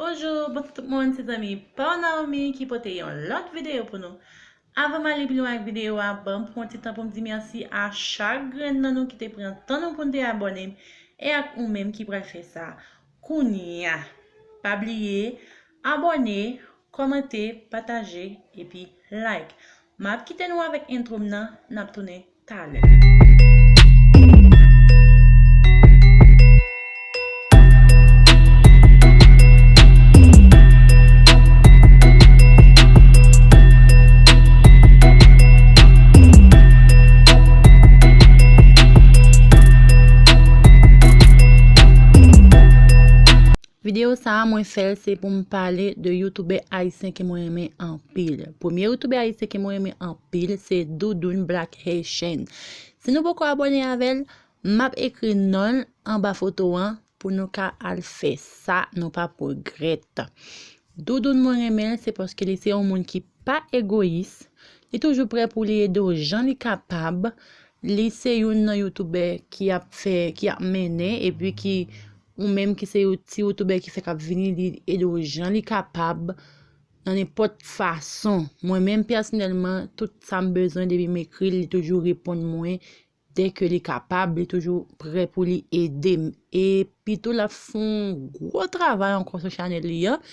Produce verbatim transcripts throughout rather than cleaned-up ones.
Bonjou, bonjou tout moun, se zanmi pa w Naomi ki pote yon lòt videyo pou nou. Avan m ale pi lwen ak videyo a, ban m pran yon ti tan pou m di mèsi a chak grenn nan nou ki te pran tan nou pou n te abòne m, e ak ou menm ki pral fè sa kounye a. Pa bliye, abòne, kòmante, pataje, epi like. M ap kite nou avèk entwo m nan, n ap tounen talè. Videyo sa a, mwen fè l se pou m pale de youtubè ayisyen ke mwen renmen anpil. Premye youtubè ayisyen ke mwen renmen anpil se Doudoune Black Haitian. Si nou poko abòne avè l, m ap ekri non l anba foto an pou nou ka al fè sa, nou p ap regrèt. Doudoune mwen renmen l se paske li se yon moun ki pa egoyis, li toujou prè pou li ede w jan li kapab. Li se youn nan youtubè ki ap fè, ki ap mennen, epi ki, ou menm ki se yon ti youtubè ki fèk ap vini, li ede w jan li kapab, nan nenpòt fason. Mwen menm pèsonèlman, tout sa m bezwen depi m ekri l, li toujou reponn mwen. Dèke li kapab, li toujou prè pou li ede m. Epi tou, l ap fè yon gwo travay ankò sou chanèl li an,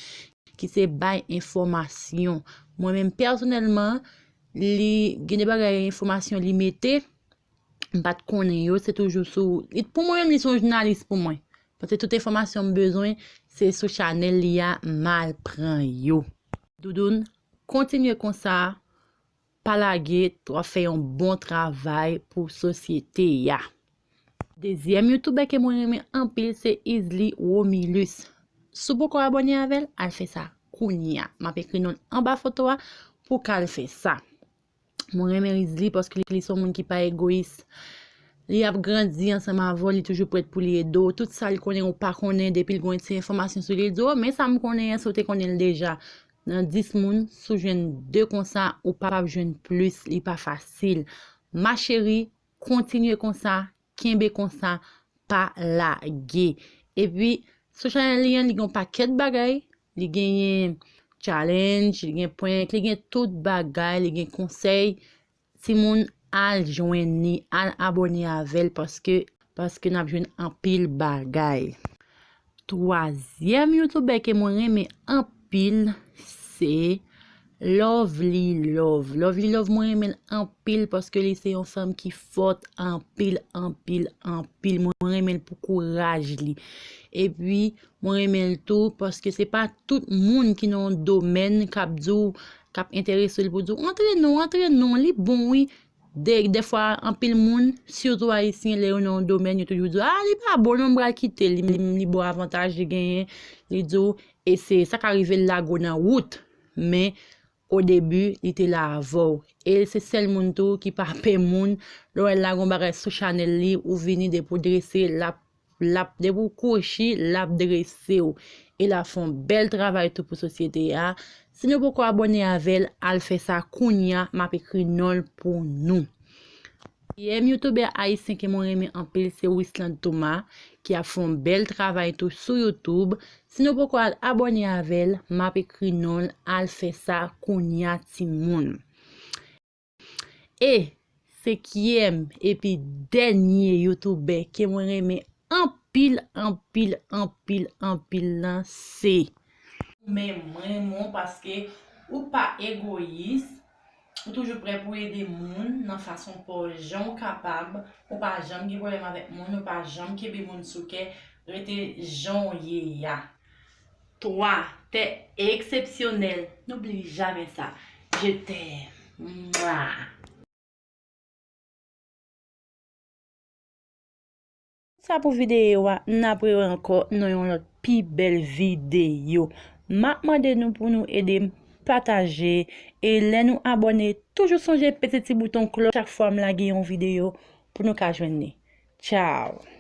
ki se bay enfòmasyon. Mwen menm pèsonèlman, li gen de bagay enfòmasyon li mete, m pa t konnen yo, se toujou sou, li, pou mwen menm, li se yon jounalis pou mwen. Paske tout enfòmasyon m bezwen, se sou chanèl li a, m al pran yo. Doudoune, kontinye konsa, pa lage, w ap fè yon bon travay pou sosyete a. Dezyèm youtubè ke mwen renmen anpil se Isly Romulus. Si w poko abòne avè l, al fè sa kounye a. M ap ekri non l anba foto a pou w ka al fè sa. Mwen renmen Isly paske li se yon moun ki pa egoyis. Li ap grandi ansanm avè w, li toujou prèt pou li ede w. Tout sa li konnen ou pa konnen, depi l gen yon ti enfòmasyon sou li, li di w, "O, men sa m konnen an, si w te konnen l deja." Nan dis moun, si w jwenn de konsa, ou p ap jwenn plis, li pa fasil. Ma chérie, kontinye konsa, kenbe konsa, pa lage. Epi, sou chanèl li an, li gen yon pakèt bagay. Li genyen challenge, li gen prank, li gen tout bagay, li gen konsèy. Timoun, al jwenn li, al abòne avè l paske, paske n ap jwenn anpil bagay. Twazyèm youtubè ke mwen renmen anpil, se Lovely Love. Lovely Love, mwen renmen l anpil paske li se yon fanm ki fòt anpil, anpil, anpil. Mwen renmen l pou kouraj li. Epi, mwen renmen l tou paske se pa tout moun ki nan yon domèn k ap di w, k ap enterese l pou di w, "Antre non, antre non, li bon wi." De, dèfwa, anpil moun, sitou ayisyen, lè yo nan yon domèn, yo toujou di, "A, li pa bon non, m pral kite l, li, li, li bon avantaj li genyen." Li di w, e se sa ka rive l lage w nan wout. Men, o debi, li te la avè w. E se sèl moun tou ki pa pè moun. Lè w wè l lage yon bagay sou chanèl li, ou vini depi w drese, l ap, l ap, depi w kwochi, l ap drese w. E l ap fè yon bèl travay tou pou sosyete a. Si nou poko abòne avè l, al fè sa kounye a, m ap ekri non l pou nou. Dezyèm youtubè ayisyen ke mwen renmen anpil se Wisland Thomas, ki ap fè yon bèl travay tou sou YouTube. Si nou poko al abòne avè l, m ap ekri non l, al fè sa kounye a timoun. E senkyèm epi dènye youtubè ke mwen renmen anpil, anpil, anpil, anpil lan se. Men mwen renmen w paske ou pa egoyis, ou toujou prè pou ede moun nan fason pa w, jan w kapab, ou pa janm gen pwoblèm avèk moun, ou pa janm kenbe moun sou kè, rete jan w ye a. Twa, t'es exceptionnel. N'oublie jamais ça. Je t'aime. Mwah. Sa pou videyo a, n ap rewè ankò nan yon lòt pi bèl videyo. M ap mande nou pou nou ede m pataje, e lè nou abòne, toujou sonje pete ti bouton klòch chak fwa m lage yon videyo pou nou ka jwenn li. Tchao!